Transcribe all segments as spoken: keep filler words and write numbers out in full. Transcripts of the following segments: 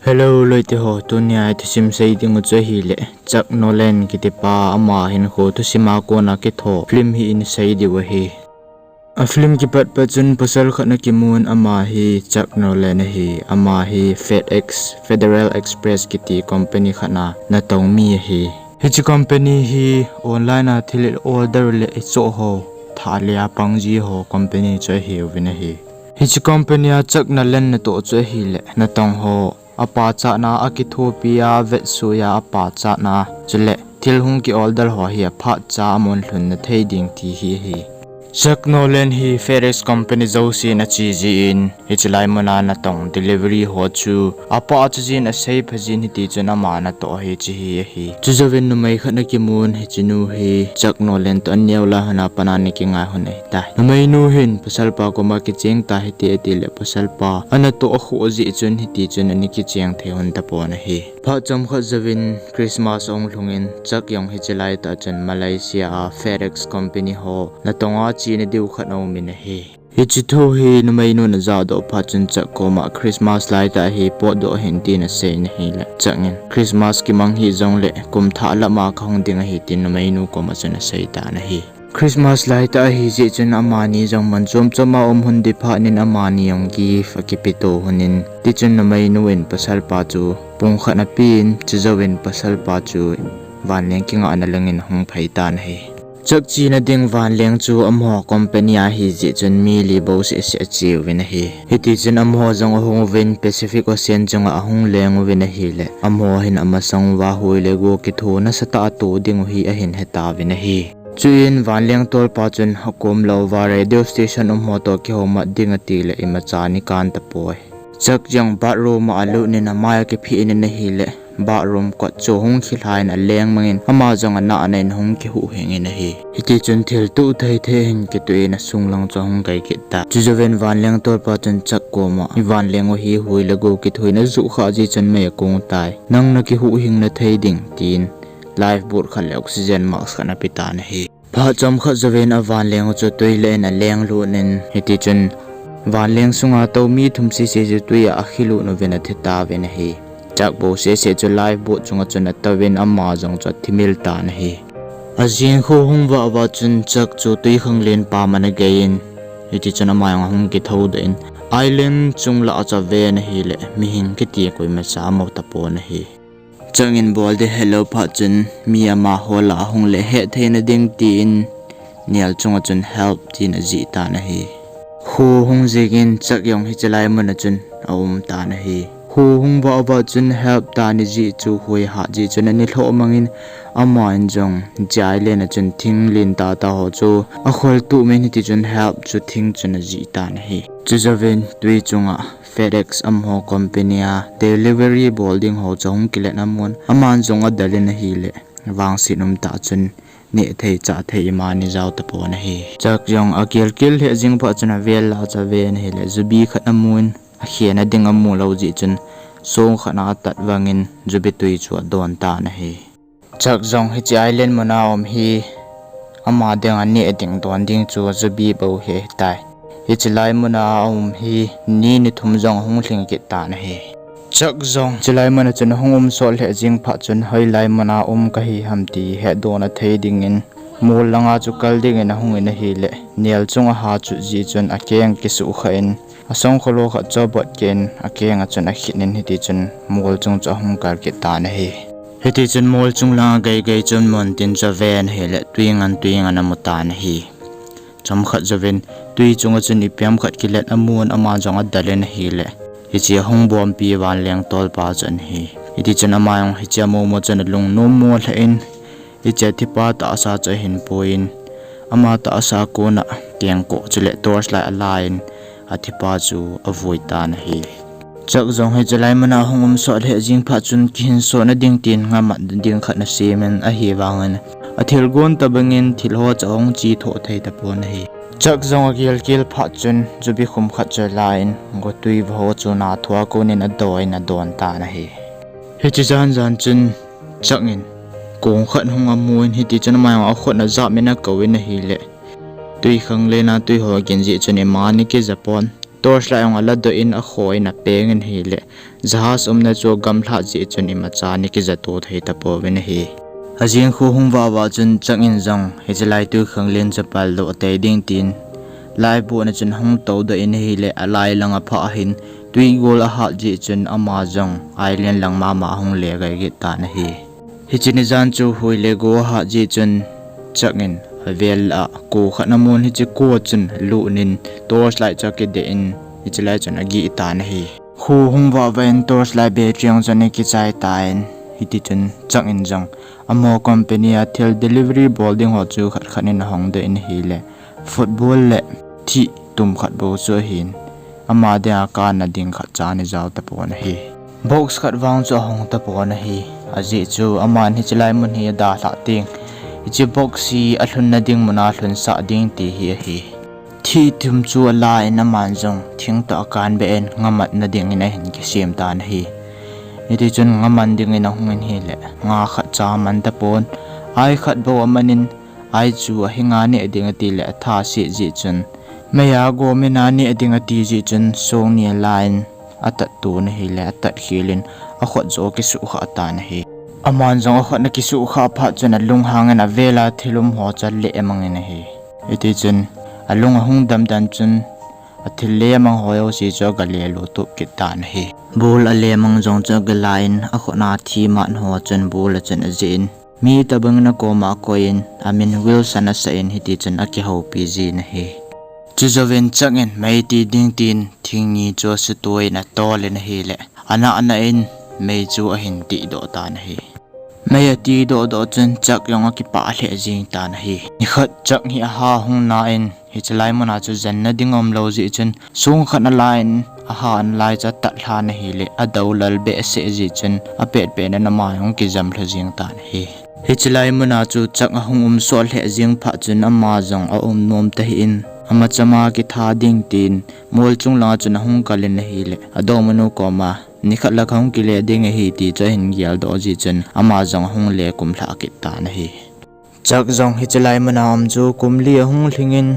Hello loite ho, tunia i thusim sei ding u chu ahile Chuck Nolan kitipa ama hinkho thusim a kona kitho film hi i sei diu ahi. A film kipat pat chun pasal khat ana kimun, ama hi Chuck Nolan ahi, ama hi FedEx, Federal Express kiti company khat a natong mi ahi. Hiche company hi online a thil i order le i choh ho, thah le a pang ji ho company chu ahiuvin ahi. Hiche company a Chuck Nolan natoh chu ahile natong ho apachatna, akithopi a vetsui a apachatna, chule thil hung ki order ho hi aphat cha amun lhun na thei ding ti hi ahi. Chuck Nolan hi FedEx company jousen ache jin, hiche lai muna natong delivery ho chu apachat jin, asei pha jin, hiti chun ama natoh hiche hi ahi. Chujouvin numei khat ana kimun, hiche nu hi Chuck Nolan toh aneo lai hun a pat a ana kingai hun ahitai. Numeinu hin pasalpa koma kicheng ta hite atile pasalpa anatoh akhoh jeh chun hiti chun ana kicheng thei hun tapon ahi. Phat chomkhat jouvin Christmas ahung lhungin Chuck jong hiche laitah chun Malaysia a FedEx company ho natong a chena diu khat aumin ahi. Hiche thu hi numeinun ajahdoh phat chun Chuck koma Christmas laitah hi potdoh hih in tin aseiyin ahile Chuck in Christmas kimang hih jongle kum thah lama kahung ding ahi tin numeinu koma chun aseitan ahi. Christmas laitah ahijeh chun amani jong mun chom choma um hun ding phat in amani jong gift akipeto hun in, tichun numeinu in pasalpa chu pung khat apen, chujouvin pasalpa chu vanleng kingahna langin ahung phei tan ahi. Chuck chena ding vanleng chu amaho company a ahijeh chun mi li bou sehseh acheuvin ahi. Hitichun amaho jong ahung uvin Pacific Ocean chunga ahung leng uvin ahile amaho hin amasang uva hui le go kitho nasatah a to ding u hi ahin hetauvin ahi. Chuin vanleng tolpa chun akom louva radio station umho toh kihoumat ding atile imacha ana kan tapoi. Chuck jong bathroom a alut in amai akiphih in ahile bathroom kot chu ahung khilha in aleng mangin ama jong anahna in ahung kihuhhing in ahi. Hitichun thil tuh thei thei ahin kituh in asunglang chu ahung kai kit tai. Chujouvin vanleng tolpa chun Chuck koma, i vanleng u hi hui le go kithoina juh khah jeh chun mei akong tai, nang nakihuhhing na thei ding tin lifeboat khat le oxygen mask khat ana petan ahi. Phat chomkhat jouvin avanleng u chu twi lah in aleng lut in, hitichun vanleng sunga tou mi thum sese chu twi a akhilut uvin athi tauvin ahi. Chuck bou sese chu lifeboat chunga chun atouvin ama jong chu athimil tan ahi. Ajing kho hung vah vah chun Chuck chu twikhanglen pam ana gei in, hitichun ama jong ahung kithoudoh in, island chung lah a chu aven ahile mihing kiti koimacha amu tapon ahi. Chuck in bol ding helou phat chun mi amaho lah a hung le hettheina ding tin nel chunga chun help tin ajih tan ahi. Kho hung jingin Chuck jong hiche lai muna chun aum tan ahi. Kho hung vah vah chun help tia ana jih chu hoi hat jeh chun ana lhoh mangin aman jong hiche island a chun thing lentah tah ho chu akhol tup in hitichun help chu thing chun ajih tan ahi. Chujouvin twi chunga FedEx amaho company a delivery bol ding ho chu ahung kilet amun, aman jong adel in ahile vangset umtah chun neh thei chah thei ima ana jao tapon ahi. Chuck jong akelkel lheh jing phat chun avel lah a chu aven ahile zubi khat amun, akhena ding amu lou jeh chun song khat a atat vangin zubi twi chu adon tan ahi. Chuck jong hiche island muna um hi ama dinga neh ding don ding chu zubi bou hi ahitai. Hiche lai muna aum hi ni ni thum jong ahung lhing kit tan ahi. Chuck jong hiche lai muna chun ahung um sot lheh jing phat chun hoilai muna um kahi ham ti hetdohna thei dingin mol langa chu kal dingin ahung in ahile nel chunga ahat chut jeh chun akeng akisuhkhah in asongkholou khat chu abot keh in akeng a chun akhit in hitichun mol chung chu ahung kal kit tan ahi. Hitichun mol chung langa gei gei chun muntin chu aven ahile twi ngan twi ngan amu tan ahi. Chomkhat jouvin twi chunga chun ipi ham khat kilet amun ama jong adel in ahile hiche ahung bompi vanleng tolpa chu ana hi. Hitichun ama jong hiche amu mu chun alungnom mo lheh in hiche athipa tahsa chu ahin pui in ama tahsa a kona kengkoh chule torch light ala in athipa chu avui tan ahi. Chuck jong hiche lai muna ahung um sot lheh jing phat chun kihinsona ding tin ngamat ding khat ana sem in ahivangin athilgon tobangin thil ho chu ahung che thoh thei tapon ahi. Chuck jong akelkel phat chun zubi khum khat chu ala in gotwi vaho chu nathu a konin adoi in adon tan ahi. Hiche jan jan chun Chuck in kong khat hung amu in hitichun ama jong akhut ajap in akou in ahile twikhanglen a twi ho agin jeh chun ima ana kija pon. torchlight jong aladoh in akhoh in apeng in ahile, jahaz umna chu agamlhat jeh chun imacha ana kijatoh thei tapouvin ahi. Ajing khu hung vah vah chun Chuck in jong hiche lai twikhanglen chu paldoh tei ding tin, laibuh na chun ahung toudoh in ahile, alai lang aphah ahin, twigol ahat jeh chun ama jong island lang mama ahung le gai kit tan ahi. Hiche nijan chu hui le go ahat jeh chun Chuck in avel a ko khat amun, hiche ko a chun alut in torchlight chu akideh in, hiche lai chun agih tan ahi. Khu hung vah vah in torchlight battery jong chu ana kichai tan, hiti chun Chuck in jong amaho company a thil delivery bol ding ho chu khat khat in ahong doh in ahile, football le thih tum khat bou chu ahin, ama dinga kana ding khat cha ana jao tapon ahi. Box khat vang chu ahong tapon ahi. Ajeh chu aman hiche lai mun hi adalhah teng, hiche box hi alhunna ding muna lhunsah ding ti hi ahi. Thih tum chu alan aman jong thing toh akanbeh in ngamatna dingin ahin kisem tan ahi. Hiti chun ngaman dingin ahung in ahile, nga khat cha aman tapon, ai khat bou aman in, ai chu ahinga neh ding ati le atha set jeh chun, meiya agom in aneh ding ati jeh chun song ni alan, atat ton ahile atat khel in akhut joh akisuhkhah tan ahi. Aman jong akhut ana kisuhkhah phat chun alunghang in avel a thil um ho chu ale mang in ahi. Hiti chun alung ahung damdam chun athil le mang ho jouse chu agale lutup kit tan ahi. Ball ale mang jong chu agalan, akhut a thi man ho chun ball a chun ajih in, mi tobang in akoma akoiyin, amin Wilson asah in, hiti chun akihoupi jin ahi. Chujouvin Chuck in mei ti ding tin thing ni chu asuto in atol in ahile, anah nah in mei chu ahin tihdoh tan ahi. Mei atihdoh doh chun Chuck jong akipah lheh jeng tan ahi. Nikhat Chuck hi aha hung na in, hiche lai muna chu jenna ding aumlou jeh chun, song khat alan, aha analai chu atat lhan ahile, adou lal behseh jeh chun, apet pet in ama jong kijam lha jeng tan ahi. Hiche lai muna chu Chuck ahung um sot lheh jeng phat chun ama jong aum nom tahih in, amachama kitha ding tin, mol chung langa chun ahung kal in ahile, adongmanu koma, nikhat lah kahung kile ding ahi ti chu ahin geldoh jeh chun, ama jong ahung le kumlhah kit tan ahi. Chuck jong hiche lai muna um chu kum li ahung lhing in,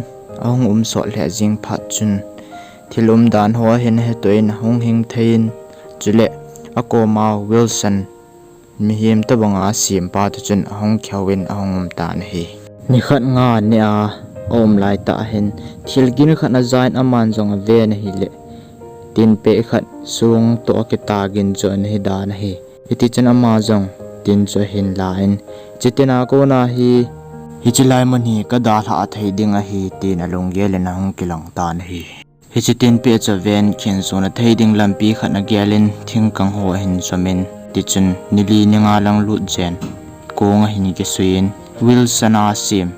ahung um sot lheh jeng phat chun, thil umdan ho ahin hetoh in ahung hing thei in, chule akoma Wilson, mihem tobanga asempa toh chun ahung kihou in ahung um tan ahi. Nikhat nga aneh a, aum laitah hin, thil gin khat ajan aman jong aven ahile, tinpeh khat song toh akitagin chu ana hidan ahi. Hiti chun ama jong tin chu ahin la in, hiche tina kona hi, hiche lai mun hi kadalhah thei ding ahi, tin alunggel in ahung kilang tan ahi. Hiche tinpeh chu aven khin sona thei ding lampi khat agel in, thingkang ho ahin som in, tichun ni li ni nga lang lut jen, kong ahin kisui in, Wilson a asem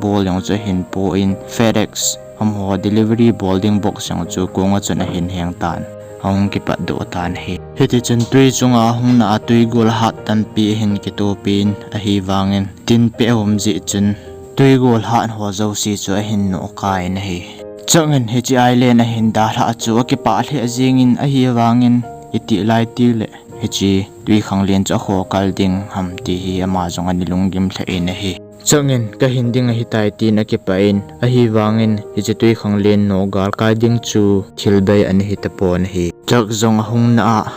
ball jong chu ahin po in, FedEx amaho delivery bol ding box jong chu kong a chun ahin heng tan, ahung kipatdoh tan ahi. Hiti chun twi chunga ahung na a twigol hat tampi ahin kitopi in, ahivangin tinpeh aum jeh chun twigol hat ho jouse chu ahin nohkai in ahi. Chuck in hiche island ahin dalhah chu akipah lheh jeng in, ahivangin itih lai tile hiche twikhanglen chu akho kal ding ham ti hi ama jong ana lunggim lheh in ahi. Chuck in kahin ding ahitai tin akipah in, ahivangin hiche twikhanglen nogal kai ding chu thil bei ana hi tapon ahi. Chuck jong ahung na a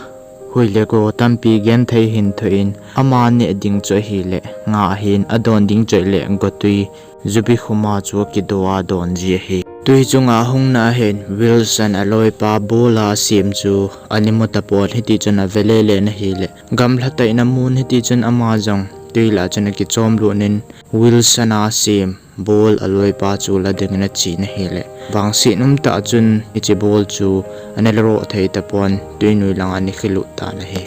hui le go tampi genthei ahin thoh in, ama neh ding chu ahile nga ahin, adon ding chu ahile gotwi jubi khuma chu akido a don ji ahi. Twi chunga ahung na ahin Wilson aloipa ball a asem chu ana mu tapon, hiti chun ave lele in ahile, gamlha tah in amun, hiti chun ama jong twi lah chun akichom lut in, Wilson a asem ball aloipa chu la dingin achen ahile, vangset umtah chun hiche ball chu ana la roh thei tapon, twi noi langa ana khilut tan ahi.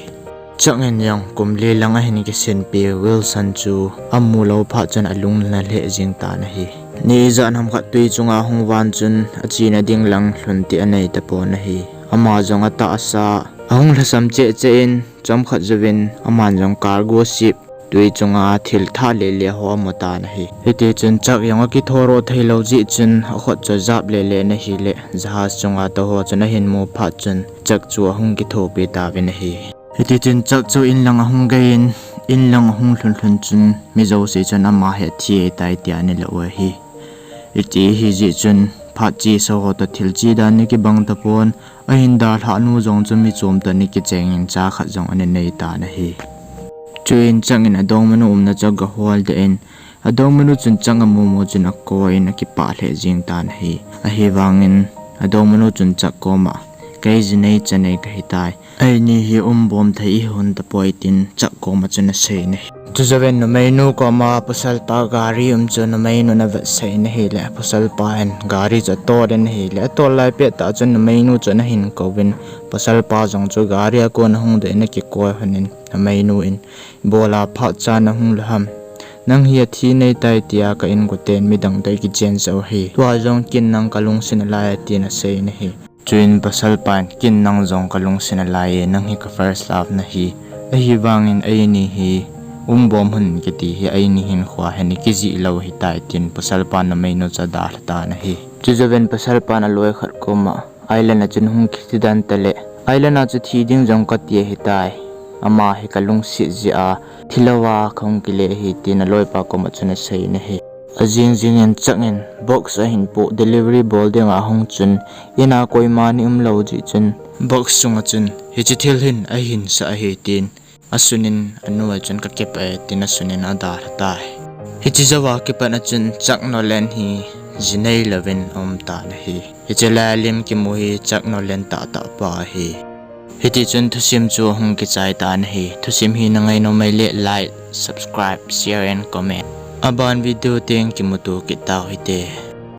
Chuck in jong kum li lang ahin kisinpi Wilson chu amu lou phat chun alung ana lheh jeng tan ahi. Ni ijat ham khat twi chunga ahung van chun achena ding lang lhun ti anei tapon ahi. Ama jong atahsa ahung lhasam cheh cheh in, chomkhat jouvin aman jong cargo ship twi chunga thil thah lele ho amu tan ahi. Hiti chun Chuck jong akithodoh theilou jeh chun akhut chu ajap lele in ahile, jahaz chunga tou ho chun ahin mu phat chun Chuck chu ahung kithopi tauvin ahi. Hiti chun Chuck chu in lang ahung gei in, in lang ahung lhun lhun chun mi jouse chun ama hi athi ahitai tia ana lah u ahi. Hiti ahi jeh chun Phat chesa ho toh thil chih dan ana kibang tapon, ahin dalhah nu jong chu mi chom toh ana kicheng in cha khat jong ana nei tan ahi. Chuin Chuck in adongmanu umna chu aga hol doh in, adongmanu chun Chuck amu mu chun akoi in akipah lheh jing tan ahi. Ahivangin adongmanu chun Chuck koma, kei jinei chanei kahi tai. Eini hi um bom thei ihi tapoi tin Chuck koma chun asei in ahi. Chujouvin numeinu koma pasalpa gari um chu numeinun avetsah in ahile, pasalpa in gari chu atol in ahile, atol lai pettah chun numeinu chu ana hin kouvin, pasalpa jong chu gari a kon ahung doh in akikoi lhonin, numeinu in, ibola phat cha nahung lou ham? Nang hi athi nei tai tia ka inkoten midang toh ikichen sah u ahi. Tua jong ken nang kalungset nalai e tin asei in ahi. Chuin pasalpa in ken nang jong kalungset nalai e, nang hi ka first love nahi. Ahivangin eini hi um bom hon kiti hi eini hinkho hin ikijih lou ahitai tin pasalpan numeinu chu adalha tan ahi. Chujouvin pasalpan aloi khat koma, Island a chun hung kiti dan tale, Island a chu thi ding jong kati ahitai. Ama hi kalungset jeh a, thi louva kahung kile ahi tin aloipa koma chun asei in ahi. Ajing jingin Chuck in box ahin poh delivery bol dinga ahung chun, in a koima ni um lou jeh chun box sunga chun hiche thil hin ahinsah ahi tin asunin, anu a chun kakipah e tin asunin adalha tai. Hiche jouva kipat a chun Chuck Nolan hi jinei louvin aum tan ahi. Hiche lai a lim kimu hi Chuck Nolan tahtah pa ahi. Hitichun thusim chu ahung kichai tan ahi. Thusim hi nangai nom uleh like, subscribe, share and comment. Aban video teng kimuto kit tau hite.